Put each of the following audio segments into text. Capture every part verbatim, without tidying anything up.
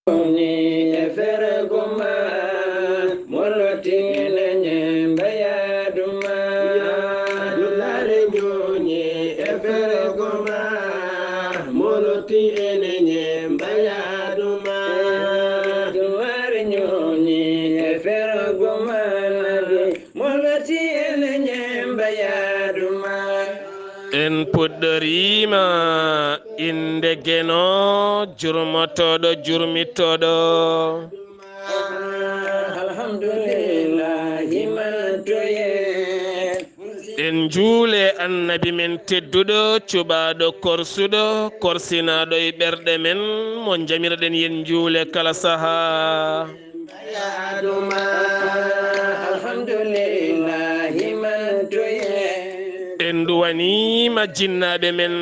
Ñoñi e fergo ma, moloti ene ñemba yaadu ma. Dullaare ñoñi e fergo ma, moloti ene ñemba yaadu ma. Dullaare ñoñi e fergo ma, moloti ene ñemba yaadu ma. En puɗɗoriima innde Geno, jurmotooɗo, jurmitooɗo. Alhamdulillahi, man toye. En njuule Annabi men tedduɗo, cuɓaaɗo, korsuɗo, korsinaaɗo e ɓerɗe men, mo njamirɗen yen njuule kala sahaa. Alhamdulillahi, man toye. En nduwaniima jinnaaɓe men,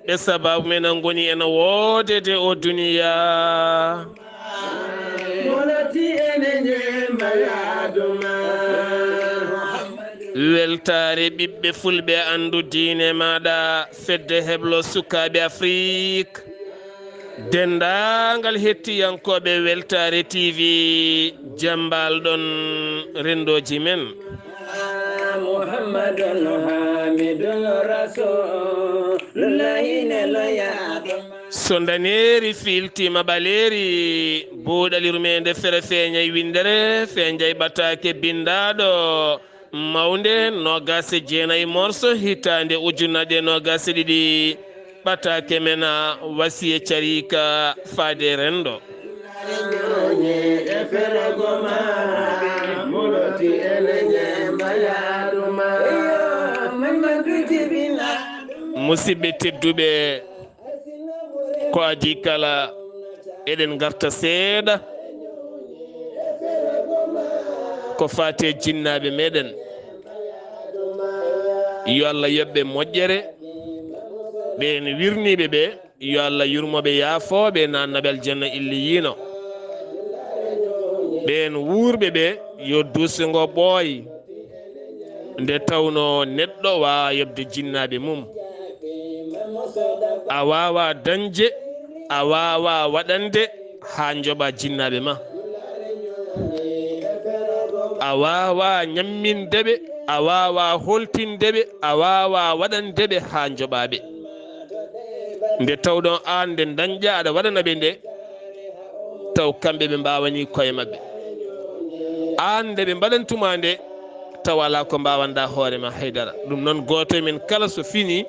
ɓe sabaabu men a ngoni ena woodede o duniyaa. Moloti ene ñemba yaadu ma. Weltaare ɓiɓɓe fulɓe anndu diine maaɗa, fedde heblo sukaaɓe Afrik. Denndaangal hettiyankooɓe Weltaare T V, jambal ɗon renndooji men. Muhammadun Hamidun Rasulullahi neloyaaɗo. So ndaneeri fiiltiima ɓaleeri, buuɗal yurmeende fere feeñay winndere, feeñay ɓataake binndaaɗo. Mawnde, noogaas e jeenayi morso, hitaande ujunnaje noogaas e ɗiɗi, ɓataake men a wasiye cariika faade renndo. Musidɓe tedduɓe, ko adii kala, eɗen ngarta seeɗa ko faati e jinnaaɓe meɗen. Yo Allah yoɓ ɓe moƴƴere, ɓeen wirniiɓe ɓe, yo Allah yurmo ɓe, yaafoo ɓe, naatna ɓe aljanna illiyiino. Ɓeen wuurɓe ɓe, yo duusi ngo ɓooy. Nde tawnoo neɗɗo waawaa yoɓde jinnaaɓe mum, a waawaa dañde, a waawaa waɗande haa njoɓaa jinnaaɓe ma. A waawaa ñamminde ɓe, a waawaa holtinde ɓe, a waawaa waɗande ɓe haa njoɓaa ɓe. Nde tawɗon aan nde dañɗaa aɗa waɗana ɓe nde, taw kamɓe ɓe mbaawanii koye maɓɓe. Aan nde ɓe mbaɗantuma nde, taw alaa ko mbaawanɗaa hoore ma haydara. Ɗum noon, gooto e men kala so fini,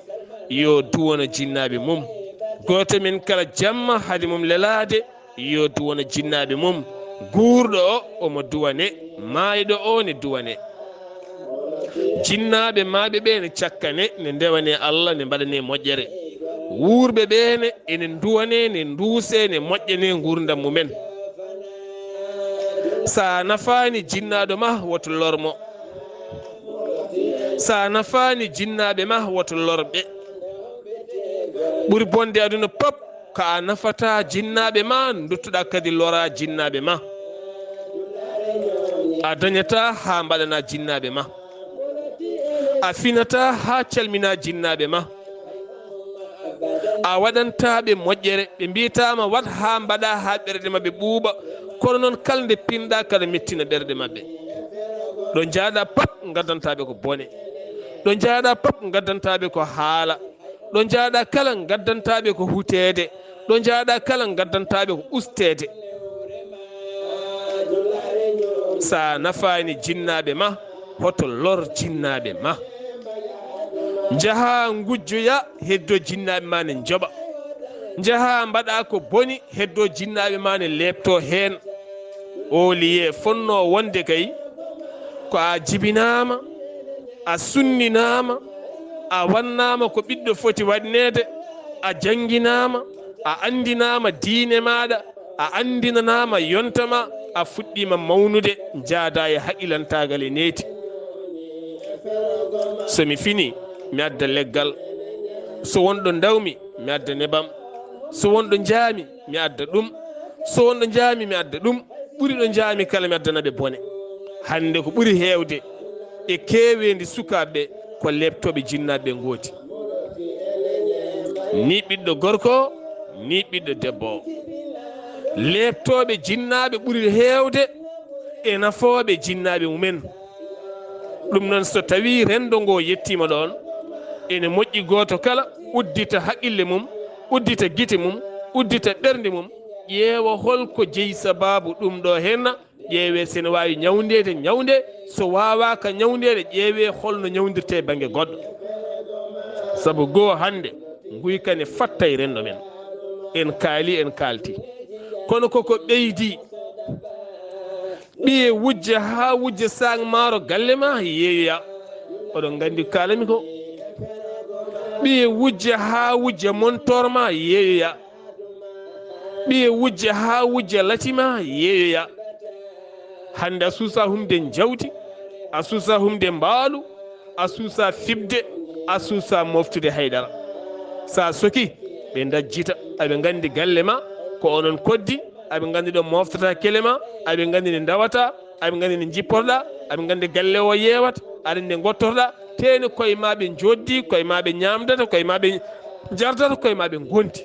yo duwano jinnaaɓe mum. Gooto e men kala jamma hade mum lelaade, yo duwano jinnaaɓe mum. Guurɗo o, omo duwane, maayɗo o ne duwane. Jinnaaɓe maaɓe ɓe ne cakkane, ne ndewane Allah, ne mbaɗane moƴƴere. Wuurɓe ɓe ne, ene nduwane, ne nduuse, ne moƴƴane nguurndam mumen. So a nafaani jinnaaɗo ma, woto lor mo. So a nafaani jinnaaɓe ma, woto lor ɓe. Ɓuri bonde aduna pop, ko a nafata jinnaaɓe ma, nduttuɗaa kadi lora jinnaaɓe ma. A dañataa haa mbaɗanaa jinnaaɓe ma. A finataa haa calminaa jinnaaɓe ma. A waɗantaa ɓe moƴƴere, ɓe mbiyataama waɗ haa mbaɗaa haa ɓerɗe maɓɓe ɓuuɓa, kono noon kala nde pinɗaa kala mettina ɓerɗe maɓɓe. Ɗo njaaɗaa pop ngaddantaa ɓe ko bone. Ɗo njaaɗaa pop ngaddantaa ɓe ko haala. Ɗo njaaɗaa kala ngaddantaa ɓe ko huteede. Ɗo njaaɗaa kala ngaddantaa ɓe ko usteede. So a nafaani jinnaaɓe ma, hoto lor jinnaaɓe ma. Njahaa ngujjoyaa, heddoo jinnaaɓe ma ne njoɓa. Njahaa mbaɗaa ko boni, heddoo jinnaaɓe ma ne leeptoo heen. Ooliyee fotnoo wonde kay, ko a jibinaama, a sunninaama, a wannaama ko ɓiɗɗo foti waɗneede, a jannginaama, a anndinaama diine maaɗa, a anndinanaama yonta ma, a fuɗɗiima mawnude, njaadaa e haqqilantaagal e neeti. So mi fini, mi adda leggal. So won ɗo ndawmi, mi adda nebam. So won ɗo njaami, mi adda ɗum. So won ɗo njaami, mi adda ɗum. Ɓuri ɗo njaami kala, mi addana ɓe bone. Hannde ko ɓuri heewde e keeweendi sukaaɓe ɓe, ko leeptooɓe jinnaaɓe ɓe ngoodi. Ni ɓiɗɗo gorko, ni ɓiɗɗo debbo o. Leeptooɓe jinnaaɓe ɓuri heewde e nafooɓe jinnaaɓe mumen. Ɗum noon, so tawii renndo ngoo yettiima ɗoon, ene moƴƴi gooto kala uddita haqqille mum, uddita gite mum, uddita ɓernde mum, ƴeewa hol ko jeyi sabaabu ɗum ɗoo henna, ƴeewee so ene waawi ñawndeede, ñawnde, so waawaaka ñawndeede, ƴeewee hol no ñawndirtee bannge goɗɗo. Sabu goo hannde, nguyka ne fatta e renndo men. En kaali, en kaalti. Kono koko ɓeydi. Ɓiye wujja haa wujja saang maaro galle ma yeeyoya. Oɗon nganndi ko kaalami ko. Ɓiye wujja haa wujja montoor ma yeeyoya. Ɓiye wujja haa wujja lati ma yeeyoya. Hannde a suusa humde njawdi, a suusa humde mbaalu, a suusa fiɓde, a suusa moftude haydara. So a soki, ɓe ndajjita, aɓe nganndi galle ma, ko onon koddi, aɓe nganndi ɗo moftata kele ma, aɓe nganndi nde ndawata, aɓe nganndi nde njipporɗa, aɓe nganndi galle o yeewata, aɗa nde ngottorɗa, teeni koye ma ɓe njoddi, koye ma ɓe ñaamdata, koye ma ɓe njardata, koye ma ɓe ngonti.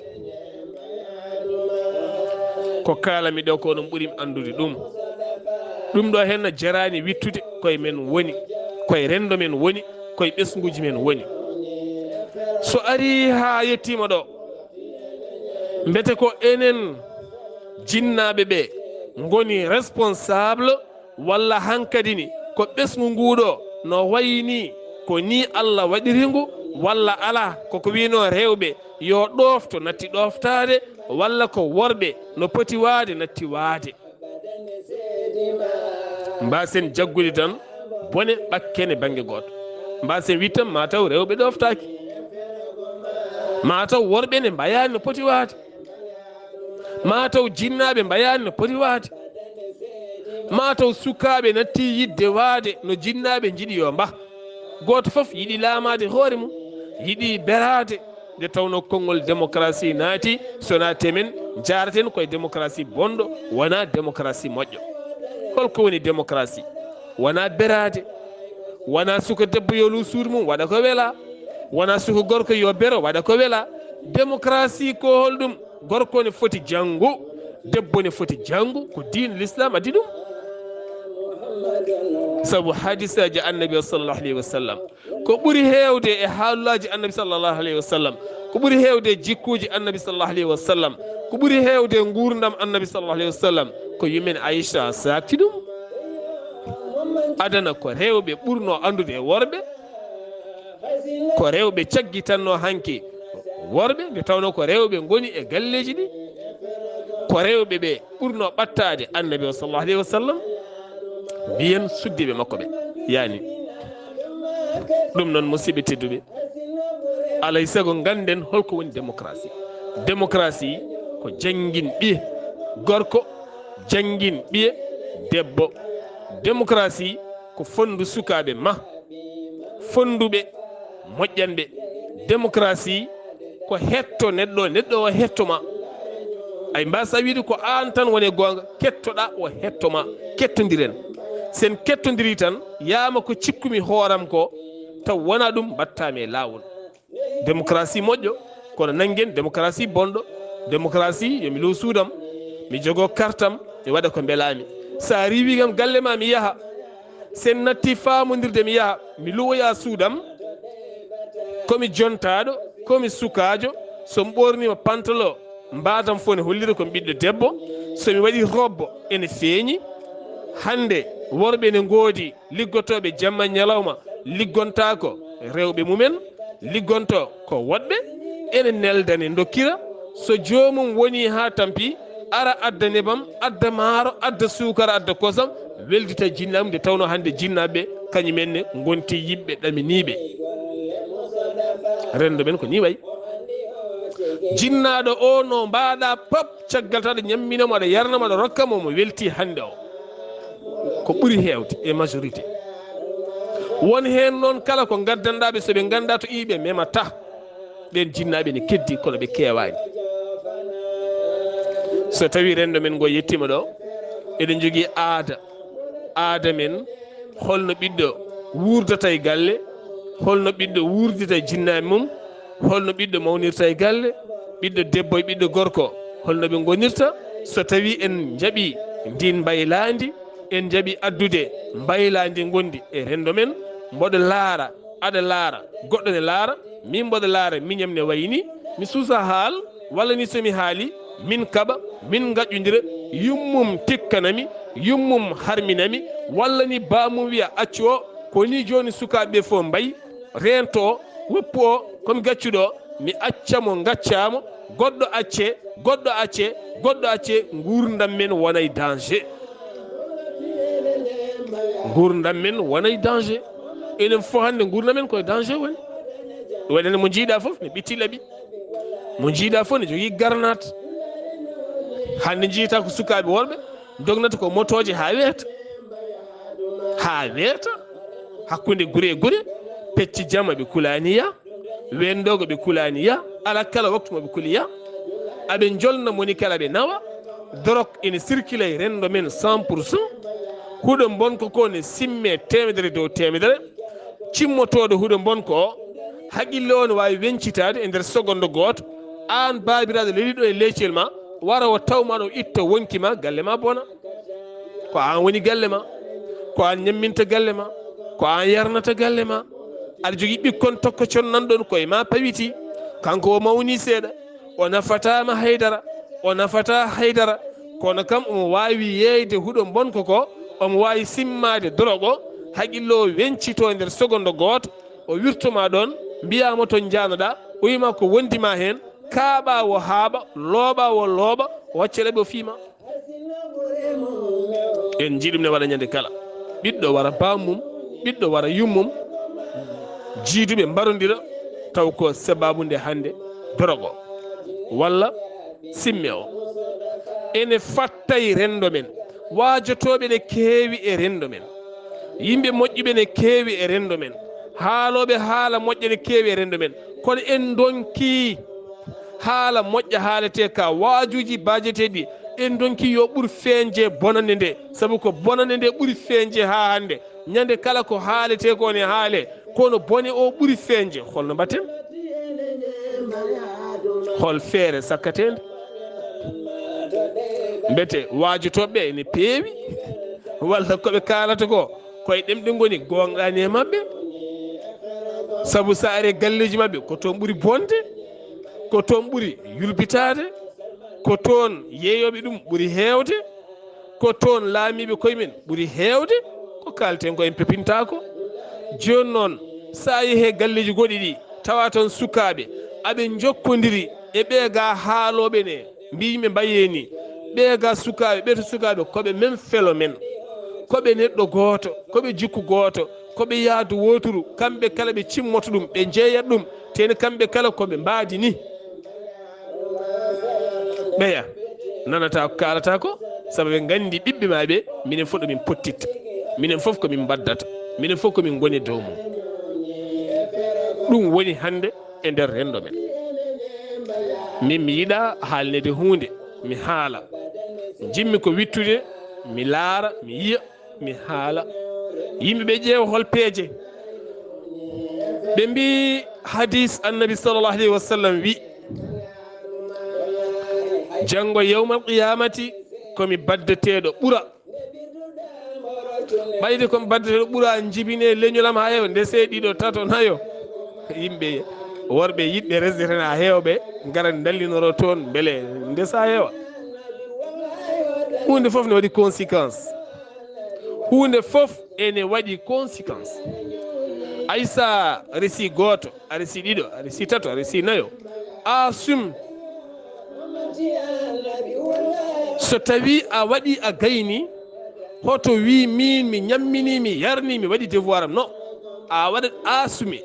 Ko kaalami ɗo ko onon ɓuri mi anndude ɗum. Ɗum ɗo henna jaraani wittude, koye men woni, koye renndo men woni, koye ɓesnguuji men woni. So arii haa yettiima ɗo, mbete ko enen jinnaaɓe ɓe ngoni responsable, walla hankadi ni ko ɓesngu nguu ɗo no wayi nii, ko nii Allah waɗiri ngu, walla alaa, koko wiynoo rewɓe yo ɗoofto natti ɗooftaade, walla ko worɓe no poti waade natti waade. Mbaasen jaggude tan bone ɓakkene bannge gooto. Mbaasen wiide tan maa taw rewɓe ɗooftaaki. Maa taw worɓe ne mbayaani no poti waade. Maa taw jinnaaɓe mbayaani no poti waade. Maa taw sukaaɓe natti yiɗde waade no jinnaaɓe njiɗi yo mbah. Gooto fof yiɗi laamaade hoore mum, yiɗi beraade. Nde tawnoo konngol démocratie naati, so naati e men, njaaraten koye démocratie bonɗo, wonaa démocratie moƴƴo. Hol ko woni démocratie? Wonaa beraade, wonaa suka debbo yo luw suudu mum, waɗa ko welaa, wonaa suka gorko yo bero, waɗa ko welaa. Démocratie ko hol ɗum? Gorko ne foti janngu, debbo ne foti janngu, ko diin Lislaam addi ɗum. Sabu hadisaaji Annabi o sallallahu alayhi wa sallam, ko ɓuri heewde e haalaaji Annabi sallallahu alayhi wa sallam, ko ɓuri heewde e jikkuuji Annabi sallallahu alayhi wa sallam, ko ɓuri heewde e nguurndam Annabi sallallahu alayhi wa sallam, ko yumma en Aisha saakti ɗum. Adana ko rewɓe ɓurnoo anndude e worɓe, ko rewɓe caggitannoo hanki worɓe, nde tawnoo ko rewɓe ngoni e galleeji ɗi, ko rewɓe ɓe ɓurnoo ɓattaade Annabi o sallallahu alayhi wa sallam, mbiyen suddiiɓe makko ɓe, yaani. Ɗum noon, musidɓe tedduɓe, alay sago ngannden hol ko woni démocratie. Démocratie ko janngin ɓiye gorko, janngin ɓiye debbo. Démocratie ko fonndu sukaaɓe ma, fonnduɓe, moƴƴanɓe. Démocratie ko hetto neɗɗo, neɗɗo o hetto ma. Ay mbaasa wiide ko aan tan woni e goonga, kettoɗaa o hetto ma. Kettondiren. Sen kettondiri tan, yaama ko cikkumi hooram ko, taw wonaa ɗum, mbattaami e laawol. Démocratie moƴƴo, kono nanngen démocratie bonɗo. Démocratie, yo mi luw suudam, mi jogoo kartam, mi waɗa ko mbelaami. So a riiwii kam galle ma, mi yaha. Sen natti faamondirde, mi yaha, mi luwoya suudam. Ko mi jontaaɗo, ko mi sukaajo, so mi ɓoorniima pantalo, mbaadam fof ne hollira ko mi ɓiɗɗo debbo. So mi waɗi robbo, ene feeñi. Hannde, worɓe ne ngoodi liggotooɓe jamma ñalawma, liggontaako rewɓe mumen, liggonto ko woɗɓe, ene neldane ndokkira. So joomum woni haa tampi, ara adda nebam, adda maaro, adda suukara, adda kosam, weldita jinnaaɓe mum, nde tawnoo hannde jinnaaɓe kañumen ne ngonti yiɓɓe ɗaminiiɓe. Renndo men ko nii wayi. Jinnaaɗo o no mbaaɗa pap, caggal tan aɗa ñamminamo, aɗa yarnamo, aɗa rokkamo, mo welti hannde o. Ko ɓuri heewde e majorité. Won heen noon kala ko ngaddanɗaa ɓe, so ɓe nganndaa to iwi ɓe memata. Ɓeen jinnaaɓe ne keddi, kono ɓe keewaani. So tawii renndo men ngo yettiima ɗo, eɗen njogii aada. Aada men, holno ɓiɗɗo wuurdata e galle, holno ɓiɗɗo wuurdita e jinnaaɓe mum, holno ɓiɗɗo mawnirta e galle, ɓiɗɗo debbo e ɓiɗɗo gorko, holno ɓe ngonirta, So tawi en njaɓi ndin mbaylaandi, en njaɓi addude mbaylaandi ngondi e renndo men, mboɗo laara, aɗa laara, goɗɗo ne laara, min mboɗo laara, miñam ne wayi ni, mi suusa haal, walla ni so mi haali, min kaɓa, min ngaƴƴondira, yummum tikkanami, yummum harminami, walla ni baamum wiya accu o, ko ni jooni sukaaɓe ɓe fof mbayi, reento o, woppu o, ko mi gaccuɗo o, mi acca mo, ngaccaamo, goɗɗo acce, goɗɗo acce, goɗɗo acce, nguurndam men wonay danger. Nguurndam men wonay danger. Enen fof hannde nguurndam men koye danger woni. Waɗande mo njiiɗa fof ne ɓitti laɓi. Mo njiiɗa fof ne jogii garnaat. Hannde njiita ko sukaaɓe worɓe ndognata ko motooje haa weeta. Haa weeta. Hakkunde gure e gure, pecci jama ɓe kulaani ya. Wendoogo ɓe kulaani ya, alaa kala waktu mo ɓe kuli ya. Aɓe njolna moni kala ɓe nawa. Dorok ene sirkilay renndo men cent pour cent. Huɗo mbonko ko ne simme teemedere dow teemedere. Cimmotooɗo huɗo mbonko o, haqqille o ne waawi wencitaade e nder segonde gooto. Aan baabiraaɗo leliɗo e leecel ma, wara o tawma ɗo itta wonki ma, galle ma bona. Ko aan woni galle ma. Ko aan ñamminta galle ma. Ko aan yarnata galle ma. Aɗa jogii ɓikkon tokko connanɗon koye ma pawiti. Kanko o mawni seeɗa. O nafataama haydara. O nafata haydara. Kono kam omo waawi yeeyde huɗo mbonko ko. Omo waawi simmaade dorogo. Haqqillo o wencito nder segonde gooto. O wirtoma ɗon. Mbiyaama to njaanoɗa. O wima ko wondi ma heen. Kaaɓa wo haaɓa. Looɓa wo looɓa. O wacca laɓi o fiima. En njii ɗum ne waɗa ñande kala. Ɓiɗɗo wara bammum, ɓiɗɗo wara yummum, jiiduɓe mbarondira, taw ko sababu nde hannde dorogo walla simme o. Ene fattay renndo men. Waajotooɓe ne keewi e renndo men. Yimɓe moƴƴuɓe ne keewi e renndo men. Haalooɓe haala moƴƴa ne keewi e renndo men. Kono en ndonki haala moƴƴa haaletee ka, waajuuji baajeteeɗi, en ndonki yo ɓur feeñde bonande nde, sabu ko bonande nde ɓuri feeñde haa hannde. Ñande kala ko haaletee ko ne haalee, kono bone o ɓuri feeñde. Holno mbaɗten? Hol feere sakkateende? Mbete waajotooɓe ene peewi, walla ko ɓe kaalata ko, koye ɗemɗe ngoni goongaani e maɓɓe. Sabu so a ari e galleeji maɓɓe, ko toon ɓuri bonde, ko toon ɓuri yulbitaade, ko toon yeeyooɓe ɗum ɓuri heewde, ko toon laamiiɓe koye men ɓuri heewde. Ko kaalten ko en pepintaako. Jooni noon, so a yehii e galleeji goɗɗi ɗi, tawa toon sukaaɓe aɓe njokkondiri e ɓee ga haalooɓe ne, mbiimi mbayee ni, ɓee ga sukaaɓe, ɓee to sukaaɓe, ko ɓe même phénomène, ko ɓe neɗɗo gooto, ko ɓe jikku gooto, ko ɓe yaadu wooturu, kamɓe kala ɓe cimmoto ɗum, ɓe njeeyat ɗum, teni kamɓe kala ko ɓe mbaadi ni. Ɓeya nanata ko kaalata ko, sabu ɓe nganndi ɓiɓɓe ma ɓe, minen fof ɗo min pottitta, minen fof ko min mbaddata, minen fof ko min ngoni e dow mum. Ɗum woni hannde e nder renndo men. Min mi yiɗa haalneede huunde, mi haala. Njimmi ko wittude, mi laara, mi yiya, mi haala. Yimɓe ɓe ƴeewa hol peeje. Ɓe mbi hadis Annabi sallallahu alayhi wa sallam wi, janngo yawmal qiyamati ko mi baddeteeɗo ɓura. Ɓayde ko mi baddeteeɗo ɓura, njibine leñol am haa heewa, ndese ɗiɗo, tato, nayo. Yimɓe worɓe yiɗɓe resde tan haa heewɓe ngara ndallinoro toon mbele ndesa heewa. Huunde fof ne waɗi conséquence. Huunde fof ene waɗi conséquence. Ay sa resi gooto, a resi ɗiɗo, a resi tato, a resi nayo, assume. So tawi a waɗi a gayni, hoto wi min mi ñammini, mi yarni, mi waɗi devoir am? No, a waɗat assume.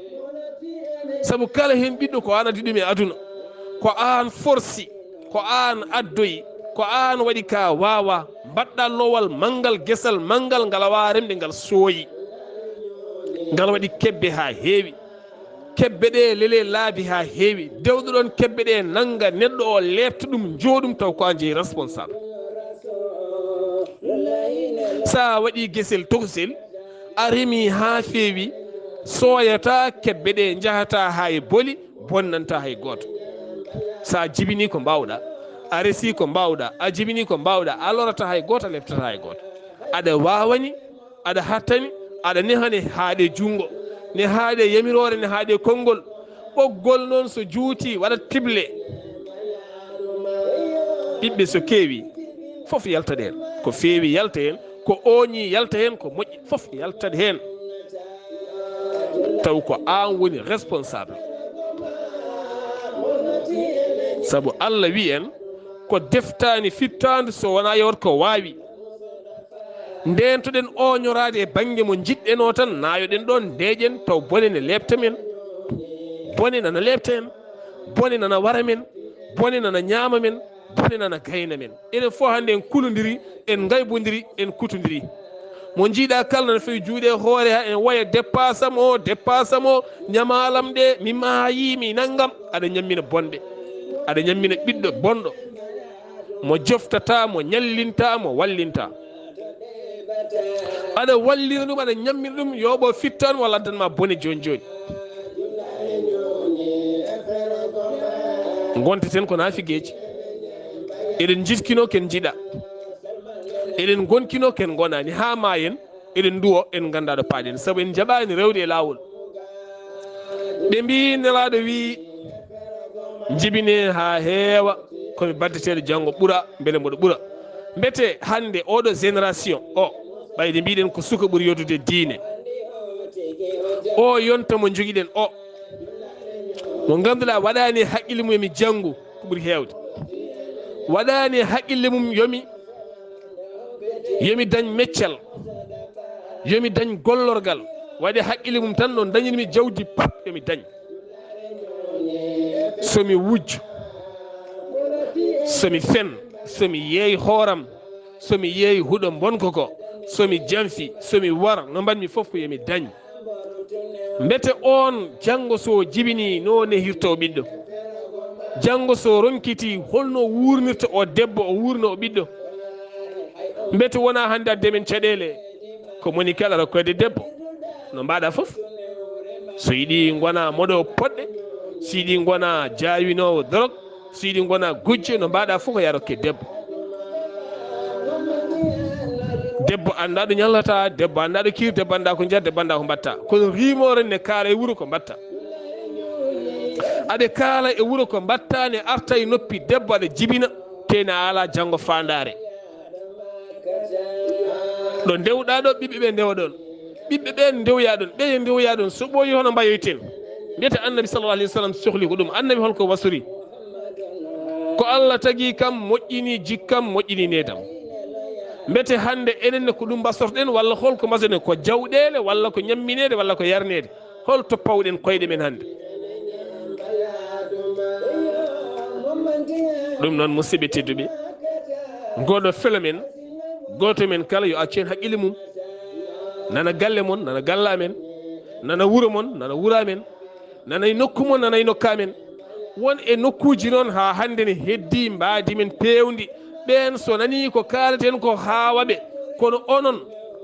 Sabu kala heen ɓiɗɗo ko an addi ɗum e aduna, ko an forsi, ko an addoyi, ko an waɗi ka waawa. Mbaɗɗa lowal manngal, gesal manngal, ngal a waawa remde, ngal sooyi. Ngal waɗi kebbe haa heewi. Kebbe ɗe lele laabi haa heewi. Dewɗo ɗon kebbe ɗe nannga neɗɗo o, leepta ɗum, jooɗum, taw ko an jeyi responsable. So a waɗi gesel tokosel, a remi haa feewi, sooyata kebbe ɗe, njahata haa e boli, bonnanta hay gooto. So a jibini ko mbaawɗa, A resi ko mbaawɗa, a jibini ko mbaawɗa, a lorata hay gooto, a leptata hay gooto. Aɗa waawani, aɗa hattani, aɗa nehane haaɗe junngo, ne haaɗe yamiroore, ne haaɗe konngol. Ɓoggol noon so juuti, waɗat piɓle. Ɓiɓɓe so keewi, fof yaltat heen. Ko feewi yalta heen, ko ooñi yalta heen, ko moƴƴi fof yaltat heen. Taw ko aan woni responsable. Sabu Allah wi' en, ko deftaani fittaandu so wonaa yawta ko waawi. Ndeentoɗen ooñoraade e bannge mo njiɗɗenoo tan, naayoɗen ɗoon, ndeeƴen, taw bone ne leepta men. Bone nana leepta en, bone nana wara men, bone nana ñaama men, bone nana gayna men. Enen fof hannde en kulondiri, en ngaybondiri, en kutondiri. Mo njiiɗa kala nana fewi juuɗe e hoore, haa en waya, "Deppaasam o, deppaasam o, ñamaalam ɗe, mi maayii, mi nanngam." Aɗa ñammina bonɓe, aɗa ñammina ɓiɗɗo bonɗo, mo joftataa, mo ñallintaa, mo wallintaa. Aɗa wallina ɗum, aɗa ñammina ɗum, yooɓo fittan walla addan ma bone jooni jooni. Ngonteten ko naafigeeji. Eɗen njiɗkino ken njiɗa. Eɗen ngonkino ken ngonaani. Haa maayen, eɗen nduwo, en nganndaa ɗo paaɗen. Sabu en njaɓaani rewde e laawol. Ɓe mbii, Nelaaɗo wii, "Njibinee haa heewa, ko mi baddeteeɗo janngo ɓura, mbele mboɗo ɓura." Mbete hannde oɗo génération o, ɓayde mbiɗen ko suka ɓuri yottude diine. O yonta mo njogiɗen o, mo ngannduɗaa waɗaani e haqqille mum yo mi janngu ko ɓuri heewde. Waɗaani e haqqille mum yo mi, yo mi dañ meccal, yo mi dañ gollorgal. Waɗi haqqille mum tan no dañirmi jawdi pap yo mi dañ. So mi wujju, so mi fen, so mi yeey hooram, so mi yeey huɗo mbonko ko, so mi janfi, so mi war, no mbaɗmi fof ko yo mi dañ. Mbete oon janngo so jibinii no nehirta o ɓiɗɗo? Janngo so ronkiti holno wuurnirta o debbo, o wuurna o ɓiɗɗo? Mbete wonaa hannde adde men caɗeele? Ko moni kala aɗa koyde debbo, no mbaɗa fof. So yiɗi ngona moɗo poɗɗe, so yiɗi ngona jaawinoowo dorog, so yiɗi ngona gujjo, no mbaɗa fof ko yarokke debbo. Debbo annda ɗo ñallata, debbo annda ɗo kiir, debbo annda ko njar, debbo annda ko mbatta. Kono rimoore ne kaala e wuro ko mbatta. Aɗa kaala e wuro ko mbatta ne arta e noppi debbo aɗa jibina, te ne ala janngo faandaare. Ɗo ndewɗa ɗo, ɓiɓɓe ɓe ndewa ɗon. Ɓiɓɓe ɓe ndewya ɗon, ɓe ndewya ɗon. So ɓooyi hono mbayoyten. Mbiyete Annabi sallallahu alayhi wa sallam sohli ko ɗum. Annabi holko wasori? Ko Allah tagi kam, moƴƴini jikkam, moƴƴini needam. Mbete hannde enen ne ko ɗum mbasorɗen, walla holko mbasorɗen? Ko jawɗeele, walla ko ñammineede, walla ko yarneede? Hol to pawɗen koyɗe men hannde? Ɗum noon, musidɓe tedduɓe, ngoɗo phénomène, gooto men kala yo accu heen haqqille mum. Nana galle mon, nana galle amen, nana wuro mon, nana wuro amen, nana e nokku mon, nana e nokku amen. Won e nokkuuji noon haa hannde ne heddii mbaadi men peewndi. Ɓeen so nanii ko kaalaten ko haawa ɓe, kono onon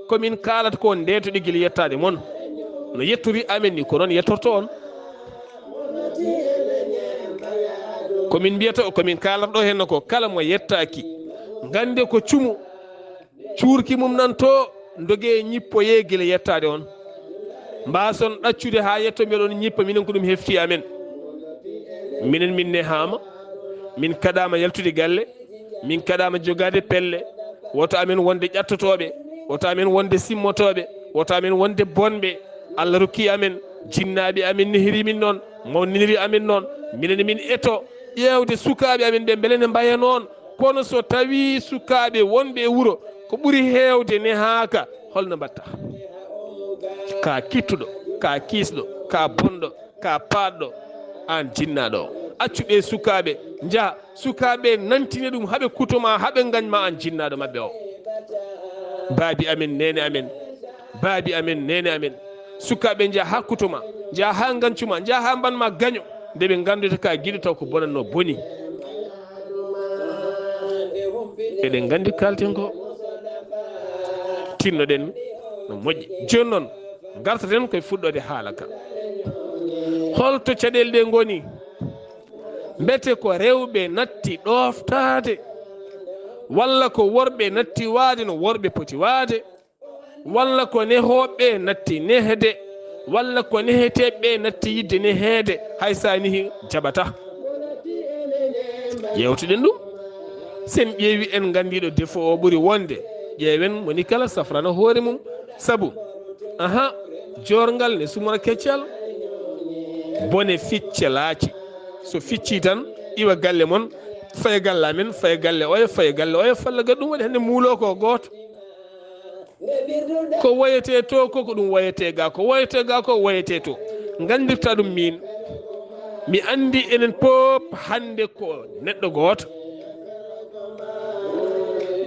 ko min kaalata ko ndeetoɗe gila yettaade mon. No yettori amen ni ko noon yettorto on. Ko min mbiyata, ko min kaalata ɗo henno ko kala mo yettaaki, ngannde ko cumu, cuurki mum nan to, ndogee ñippoyee gila yettaade on. Mbaason ɗaccude haa yetto mbiɗon ñippa, minen ko ɗum hefti amen. Minen min nehaama, min kaɗaama yaltude galle, min kaɗaama jogaade pelle, woto amen wonde ƴattotooɓe, woto amen wonde simmotooɓe, woto amen wonde bonɓe. Allah rokki amen, jinnaaɓe amen nehiri min noon, mawniniri amen noon, minen min eto ƴeewde sukaaɓe amen ɓe mbele ne mbaya noon. Kono so tawii sukaaɓe wonɓe e wuro ko ɓuri heewde nehaaka, holno mbatta? Ka kittuɗo, ka kiisɗo, ka bonɗo, ka paaɗɗo, aan jinnaaɗo o. Accu ɓe sukaaɓe njaha, sukaaɓe nantine ɗum, haɓe kutoma, haɓe ngañma aan jinnaaɗo maɓɓe o. Baabi amen, neene amen, baabi amen, neene amen, sukaaɓe njaha haa kutoma, njaha haa ngañcuma, njaha haa mbanma gaño, nde ɓe ngannduta ka giɗo taw ko bonatno boni. Eɗen nganndi kalten ko, tinnoɗen no moƴƴi. Jooni noon, ngartaten koye fuɗɗoode haala ka. Holto caɗeele ɗe ngoni? Mbete ko rewɓe natti ɗooftaade, walla ko worɓe natti waade no worɓe poti waade, walla ko nehooɓe natti nehde, walla ko neheteeɓe natti yiɗde neheede, hay so a nehi jaɓataa. Ƴeewtuɗen ɗum. Sen ƴeewi en nganndi ɗo défaut o ɓuri wonde, ƴeewen mo ni kala safrana hoore mum. Sabu, aha, joorngal ne sumora keccal, bone ficce laaci. So ficcii tan, iwa galle mon, faya galle amen, faya galle oya, faya galle oya, falla gaɗa ɗum waɗi hannde muulo ko gooto. Ko woyetee to ko, ko ɗum woyetee ga, ko woyetee ga ko, woyetee to. Nganndirta ɗum min. Mi anndi enen pop hannde ko neɗɗo gooto.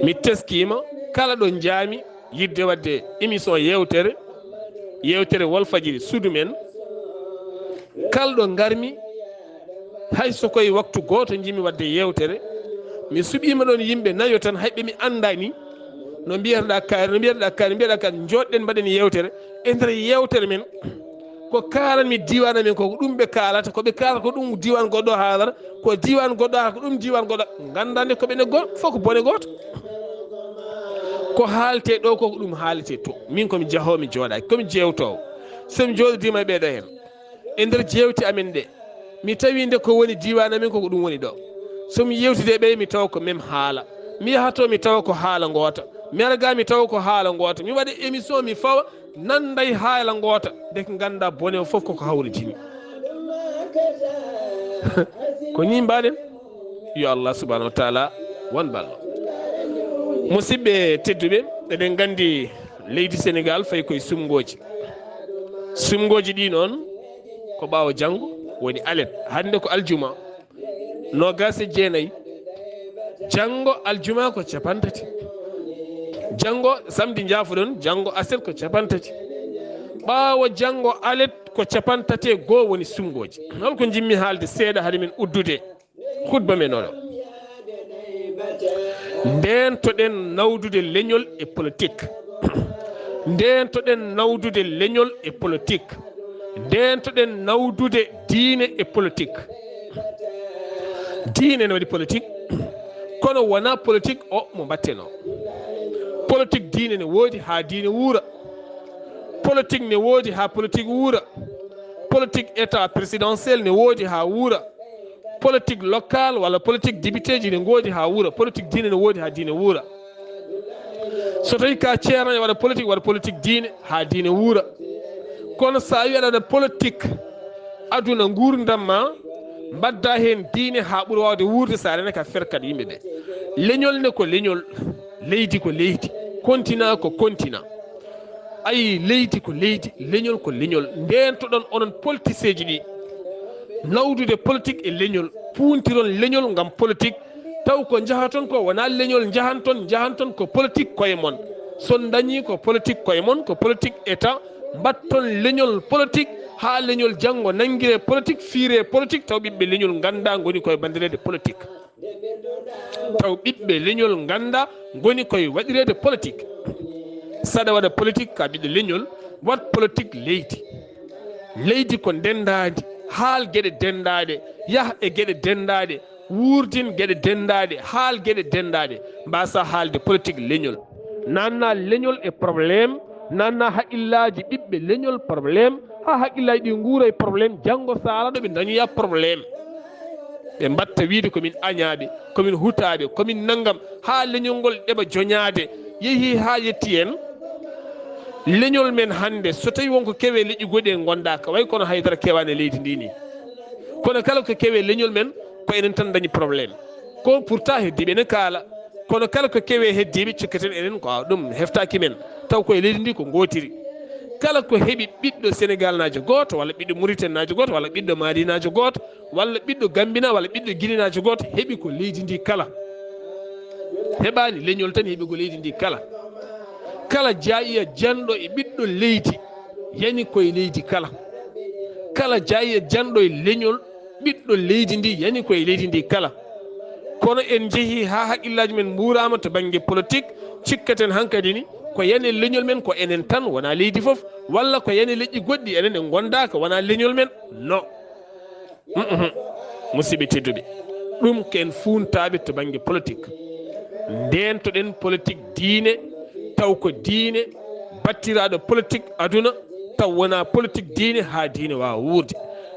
Mi teskiima kala ɗo njaami yiɗde waɗde émission yeewtere, yeewtere Walfadjiri suudu men. Kala ɗo ngarmi, hay so koye waktu gooto njimi waɗde yeewtere, mi suɓiima ɗoon yimɓe nayo tan, hay ɓe mi anndaani. No mbiyataɗaa kaari, no mbiyataɗaa kaari, mbiyaɗaa kaari, njooɗɗen mbaɗen yeewtere. E nder yeewtere men, ko kaalanmi diiwaan amen ko, ko ɗum ɓe kaalata, ko ɓe kaalata ko ɗum diiwaan goɗɗo haalata, ko diiwaan goɗɗo haalata ko ɗum diiwaan goɗɗo. Nganndaa nde ko ɓe ne gooto, fof ko bone gooto. Ko haaletee ɗo ko, ko ɗum haaletee to. Min ko mi jahoowo, mi jooɗaaki, ko mi jeewtoowo. So mi jooɗodiima e ɓeeɗo heen, e nder jeewte amen ɗe, mi tawi nde ko woni diiwaan amen ko, ko ɗum woni ɗo. So mi yeewtidii e ɓe, mi tawa ko même haala. Mi yaha to, mi tawa ko haala ngoota. Mi ara ga, mi tawa ko haala ngoota. Mi waɗa émission, mi fawa, nannday haala ngoota. Nde ko nganndaa bone o fof koko hawridini. Ko ni mbaɗen. Yo Allah subhanahu wa taala won ballo. Musidɓe tedduɓe, eɗen nganndi leydi Senegaal fayi koye sumngooji. Sumngooji ɗi noon ko ɓaawo janngo woni alet. Hannde ko aljuma, noogaas e jeenayi. Janngo aljuma ko capantati. Janngo samedi, njaafoɗon, janngo aset ko capantati. Ɓaawo janngo alet ko capantati e goo woni sumngooji. Hol ko njimmi haalde seeɗa hade men uddude hutba men oɗo? Ndeentoɗen nawdude leñol e politik. Ndeentoɗen nawdude leñol e politik. Ndeentoɗen nawdude diine e politik. Diine ne waɗi politik, kono wonaa politik o mo mbaɗtenoo. Politik diine ne woodi haa diine wuura. Politik ne woodi haa politik wuura. Politik état présidentiel ne woodi haa wuura. Politik local walla politik députéji ne ngoodi haa wuura. Politik diine ne woodi haa diine wuura. So tawi ka ceerno e waɗa politik, waɗa politik diine haa diine wuura. Kono so a wi aɗa waɗa politik aduna, nguurndam ma, mbaɗda heen diine haa ɓura waawde wuurde, so a rena ka ferkat yimɓe ɓe. Leñol ne ko leñol, leydi ko leydi, continent ko continent. Ayi, leydi ko leydi, leñol ko leñol. Ndeentoɗon onon politiseeji ɗi, nawdude politik e leñol, puuntiron leñol ngam politik, taw ko njahaton ko wonaa leñol njahanton, njahanton ko politik koye mon. So on ndañii ko politik koye mon, ko politik état, mbaɗton leñol politik haa leñol janngo nanngiree politik, fiiree politik, taw ɓiɓɓe leñol ngannda ngoni koye banndireede politik. Taw ɓiɓɓe leñol ngannda ngoni koye waɗireede politik. Saɗa waɗa politik ka ɓiɗɗo leñol, waɗ politik leydi. Leydi ko ndenndaandi, haal geɗe denndaaɗe, yah e geɗe denndaaɗe, wuurdin geɗe denndaaɗe, haal geɗe denndaaɗe, mbasa haalde politik leñol. Nanna leñol e problème, nanna haqqillaaji ɓiɓɓe leñol problème, haa haqqillaaji ɗi nguura e problème, janngo so alaa ɗo ɓe ndañoya problème. Ɓe mbatta wiide ko min añaaɓe, ko min hutaaɓe, ko min nanngam, haa leñol ngol ɗeɓa joñaade, yehi haa yetti en. Leñol men hannde, so tawi won ko kewe leƴƴi goɗɗi en ngondaaka, way kono haydara kewaani e leydi ndi ni. Kono kala ko kewe leñol men, ko enen tan dañi problème. Ko pourtant heddiiɓe ne kaala. Kono kala ko kewe heddiiɓe, cikkaten enen ko ɗum heftaaki men. Taw koye leydi ndi ko ngootiri. Kala ko heɓi ɓiɗɗo Senegalnaajo gooto, walla ɓiɗɗo Muritaninaajo gooto, walla ɓiɗɗo Malinaajo gooto, walla ɓiɗɗo Gambina, walla ɓiɗɗo Ginenaajo gooto, heɓi ko leydi ndi kala. Heɓaani leñol tan, heɓi ko leydi ndi kala. Kala jaayiya janɗo e ɓiɗɗo leydi, yani koye leydi kala. Kala jaayiya janɗo e leñol, ɓiɗɗo leydi ndi, yani koye leydi ndi kala. Kono en njehii haa haqqillaaji men mbuuraama to bannge politik, cikkaten hankadi ni ko yani leñol men ko enen tan, wonaa leydi fof, walla ko yani leƴƴi goɗɗi, enen en ngondaaka, wonaa leñol men. No. Mm-mm. Musidɓe tedduɓe, ɗum ko en fuuntaaɓe to bannge politik. Ndeentoɗen politik diine, taw ko diine, battiraaɗo politik aduna, taw wonaa politik diine haa diine waawa wuurde.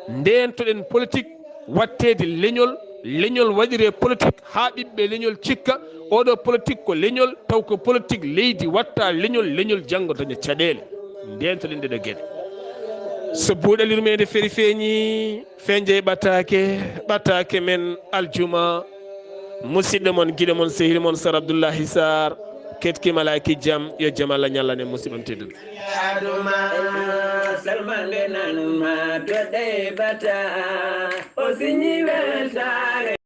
Ndeentoɗen politik waɗteede leñol, leñol waɗiree politik haa ɓiɓɓe leñol cikka oɗo politik ko leñol, taw ko politik leydi waɗta leñol, leñol janngo daña caɗeele. Ndeentoɗen ɗeɗo geɗe. So buuɗal yurmeende feri feeñi, fenje ɓataake, ɓataake men aljuma. Musidɗo mon, giɗo mon, sehil mon, Sar Abdullahi Sar, ketki malaaki jam, yo jam Allah ñallan en musidɓe am tedduɓe. Aduma, salmande nanuma, to ɗe bata, o siñi weltaare.